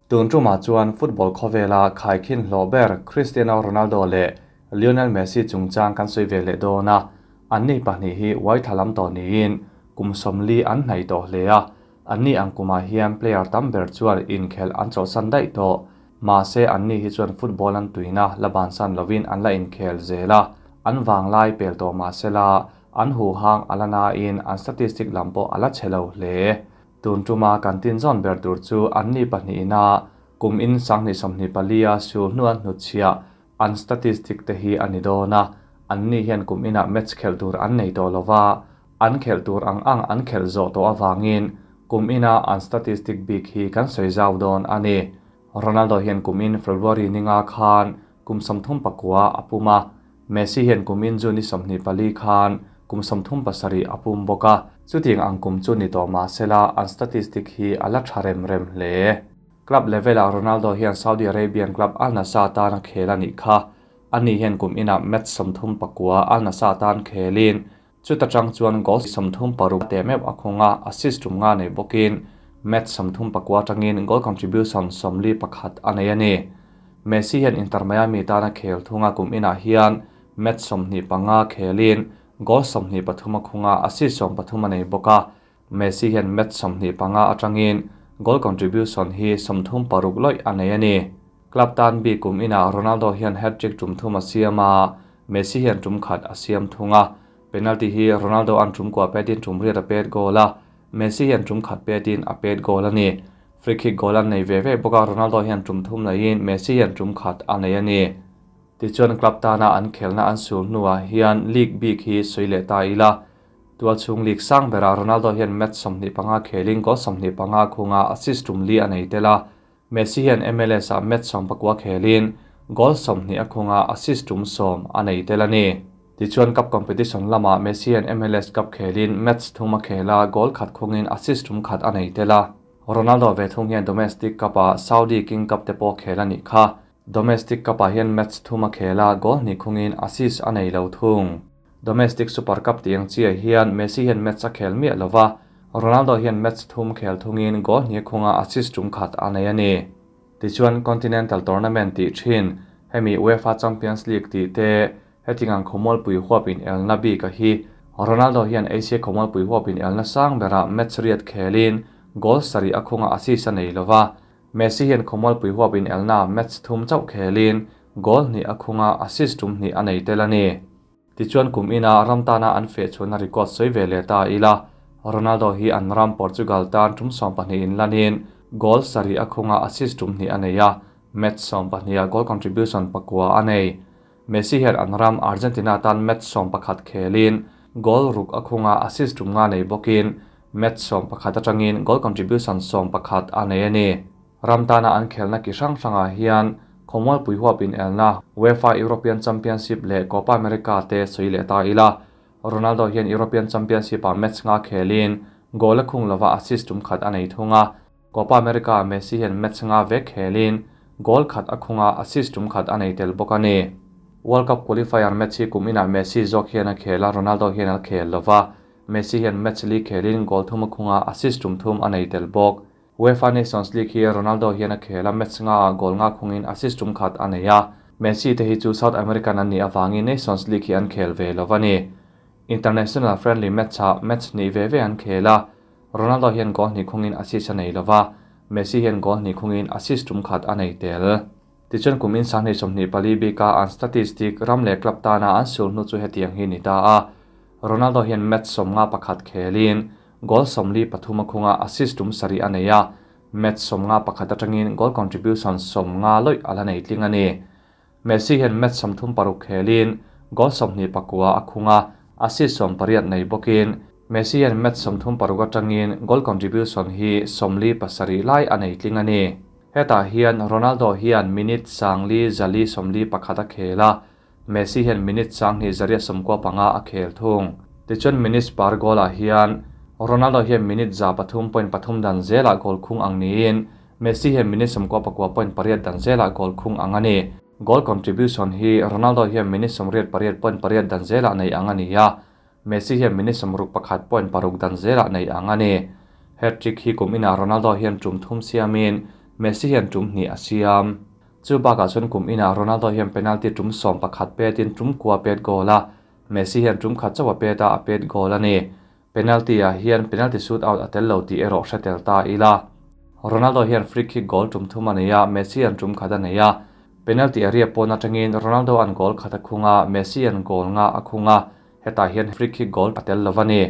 Tun tumah chuan football khawvela khaikhin hlawh ber Cristiano Ronaldo leh Lionel Messi chungchang kan sawi ve leh dawn a, anni pahnih hi uai tha lam tawh niin kum 40 an hnaih tawh hle a, anni ang kumah hian player tam ber chuan inkhelh an chawlhsan daih tawh. Mahse anni hi chuan football an tuina la bansan lovin an la inkhel zel a, an vanglai pel tawh mahsela an huhang a la nain an statistic lam pawh a la chhe lo hle. Tun tuma kan tin zawn ber tur chu anni pahnihina kum in 2024 a sul hnu an hnutchhiah an statistic te hi a ni dawn a, anni hian kum inah match khelh tur an nei tawh lova, an khelh tur ang ang an khelh zawh tawh avangin kum ina an statistic bik hi kan sawi zau dawn a ni. Ronaldo hian kum in February ninga khan kum 39 a pum a, Messi hian kum in June 24 khan kum 37 a pum bawk a, chutiang ang kum chu ni tawh mahsela an statistic hi a la tha rem rem hle. Club level ah Ronaldo hian Saudi Arabian club Al Nassr tan a khel a nih kha. Ani hian kum inah match 39 Al Nassr tan khelin chuta tang chuan goal 36 te meuh a khung a, assist tum nga nei bawkin match 34 tangin goal contribution 41 a nei a ni. Messi hian Inter Miami tan a khel thunga kum inah hian match 25 khelin goal 23 a khung a, assist 13 a nei bawk a. Messi hian match 25 atangin goal contribution hi 36 lawih a nei a ni. Club tan bi kum inah Ronaldo hian hat-trick tum thum a siam a, Messi hian tum khat a siam thung a. Penalty hi Ronaldo an tum kwa petin tum riat a pet goal a, Messi hian tum khat petin a pet goal a ni. Free kick goal an nei ve ve bawk a, Ronaldo hian tum thum neiin Messi hian tum khat a nei a ni. Tichuan club tana an khelna an sul hnuah hian league bik hi sawi leh ta ila. Tual chhung league sang berah Ronaldo hian match 25 khelin goal 25 khunga assist tum li a nei tel a. Messi hian MLS ah match 19 khelin goal 20 a khunga assist tum 10 a nei tel a ni. Tichuan cup competition lama Messi hian MLS Cup khelin match thum a khela goal khat khungin assist tum khat a nei tel a. Ronaldo ve thung hian domestic cup ah Saudi King Cup te pawh khel a nih kha. Domestic cup ah hian match thum a khela goal hnih khungin assist a nei lo thung. Domestic Super Cup tiang chia hian Messi hian match a khel miah lova, Ronaldo hian match thum khel thungin goal hnih khunga assist tum khat a nei a ni. Tichuan Continental Tournament tih thin, hemi UEFA Champions League tih te, hetingang khawmual pui huapin elna bik a hi. Ronaldo hian Asia khawmual pui huapin elna sang berah match riat khelin goal sarih a khunga assist a nei lova, Messi hian khawmual pui huapin elna match thum chauh khelin goal hnih a khunga assist tum hnih a nei tel a ni. Tichuan kum ina ram tana an feh chhuahna record sawi ve leh ta ila, Ronaldo hi an ram Portugal tan tum 12 in lanin goal sarih a khunga assist tum hnih a nei a, match 12 a goal contribution pakua a nei. Messi hian an ram Argentina tan match 11 khelin goal ruk a khunga assist tum nga nei bawkin match 11 atangin goal contribution 11 a nei a ni. Ram tana an khelna ki hrang hrangah hian khawmual pui huapin elna UEFA European Championship leh Copa America te sawi leh ta ila. Ronaldo hian European Championship ah match nga khelin goal a khung lova assist tum khat a nei thung a. Copa America Messi hian match nga vek khelin goal khat a khunga assist tum khat a nei tel bawk a ni. World Cup qualifier match hi kum inah Messi zawk hian a khel a, Ronaldo hian a khel lova. Messi hian match li khelin goal thum a khunga assist tum thum a nei tel bawk. UEFA Nations League hi Ronaldo hian a khel a, match nga ah goal nga khungin assist tum khat a nei a. Messi te hi chu South American an nih avangin Nations League hi an khel ve lova ni. International friendly match ah match hnih ve ve an khel a, Ronaldo hian goal hnih khungin assist a nei lova, Messi hian goal hnih khungin assist tum khat a nei tel. Tichuan kum in 2024 bika an statistic ram leh club tana an sul hnu chu hetiang hi ni ta a. Ronaldo hian match 51 khelin goal 43 a khunga assist tum sarih a nei a, match 51 atangin goal contribution 50 lawih a la nei tling a ni. Messi hian match 36 khelin goal 29 a khunga assist 18 nei bawkin Messi hian match 36 atangin goal contribution hi 47 lai a nei tling a ni. Hetah hian Ronaldo hian minute 4,141 a khel a, Messi hian minute 2,195 a khel thung. Tichuan minutes per goal ah hian Ronaldo hian minute 3.3 dan zelah goal khung ang niin Messi hian minute 99.8 dan zelah goal khung ang a ni. Goal contribution hi Ronaldo hian minute 88.8 dan zelah nei ang a ni a, Messi hian minute 61.6 dan zelah nei ang a ni. Hat-trick hi kum inah Ronaldo hian tum thum siamin Messi hian tum hnih a siam. Chu bakah chuan kum inah Ronaldo hian penalty tum 11 petin tum kua pet goal a, Messi hian tum khat chauh a pet a, a pet goal a ni. Penalty ah hian penalty shoot out a tel lo tih erawh hre tel ta ila. Ronaldo hian free kick goal tum thum a nei a, Messi an tum khat a nei a. Penalty area pawn atangin Ronaldo an goal khat a khung a, Messi an goal nga a khung a, hetah hian free kick goal a tel lo a ni.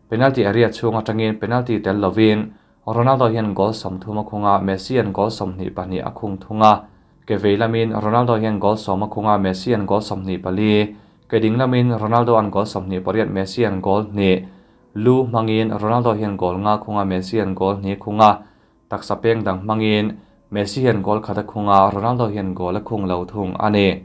Penalty area chhung atangin penalty tel lovin Ronaldo hian goal 30 a khung a, Messi an goal 22 a khung thung a. Ke vei lamin Ronaldo hian goal 10 a khung a, Messi an goal 24. Ke ding lamin Ronaldo an goal 28, Messi an goal 2. Lu hmangin Ronaldo hian goal nga khung a, Messi an goal 2 khung a. Taksa peng dang hmangin Messi hian goal khat a khung a, Ronaldo hian goal a khung lo thung a ni.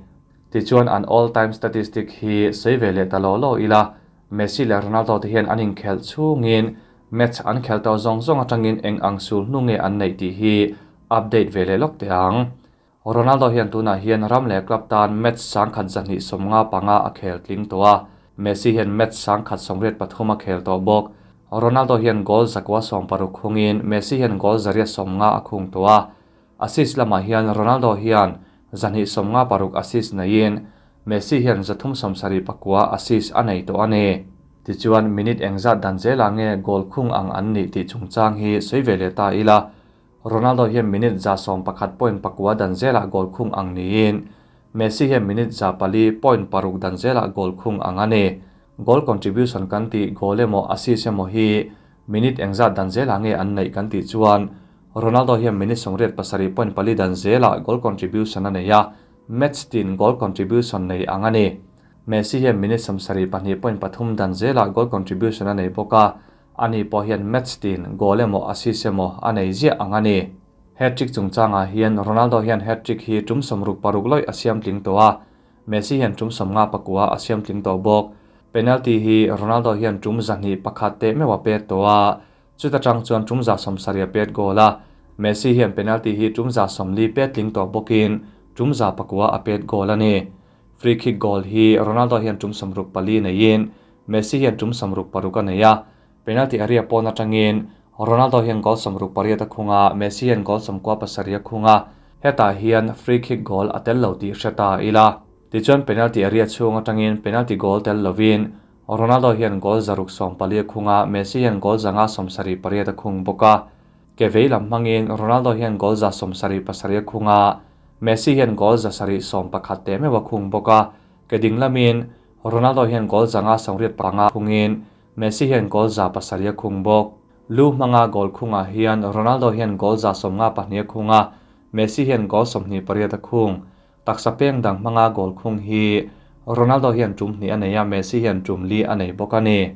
Tichuan an all time statistic hi sei ve leh ta lo lo ila, Messi leh Ronaldo te hian an inkhelh chhungin match an khel tawh zawng zawng atangin eng ang sul hnu nge an neih tih hi update ve leh lawk teh ang. Ronaldo hian tunah hian ram leh club tan match 1255 a khel tling tawh a, Messi hian match 183 a khel tawh bawk. Ronaldo hian goal 160 khungin Messi hian goal 150 a khung tawh a. Assist lamah hian Ronaldo hian 256 assist neiin Messi hian 374 assist a nei tawh a ni. Tichuan minute engzat dan zela nge goal khung ang an nih tih chungchang hi sei ve leh ta ila. Ronaldo hian minute 11.4 dan zela goal khung ang niin Messi hian minute 4.6 dan zela goal khung ang a ni. Goal contribution kan ti goal emaw assist emaw hi minute engzat dan zela nge an neih kan ti chuan Ronaldo hian minute 87.4 dan zela goal contribution a nei a, match tin goal contribution nei ang a ni. Messi hian minute 72.3 dan zela goal contribution a nei bawk a, ani pawh hian match tin goal emaw assist emaw a nei ziah ang a ni. Hat-trick chungchangah hian Ronaldo hian hat-trick hi tum 66 lawih a siam tling tawh a, Messi hian tum 59 a siam tling tawh bawk. Penalty hi Ronaldo hian tum 201 te meuh a pet tawh a, chuta tang chuan tum 70 a pet goal a. Messi hian penalty hi tum 40 pet tling tawh bawkin tum 9 a pet goal a ni. Free kick goal hi Ronaldo hian tum 64 neiin Messi hian tum 66 a nei a. Penalty area pawn atangin Ronaldo hian goal 68 a khung a, Messi hian goal 97 a khung a. Hetah hian free kick goal a tel lo tih hre ta ila. Tichuan penalty area chhung atangin penalty goal tel lovin Ronaldo hian goal 640 a khung a, Messi hian goal 578 a khung bawk a. Ke vei lam hmangin Ronaldo hian goal 177 a khung a, Messi hian goal 711 te meuh a khung bawk a. Ke ding lamin Ronaldo hian goal 585 khungin Messi hian goal 7 a khung bawk. Lu hmanga goal khungah hian Ronaldo hian goal 92 a khung a, Messi hian goal 28 a khung. Taksa peng dang hmanga goal khung hi Ronaldo hian tum hnih a nei a, Messi hian tum li a nei bawk a ni.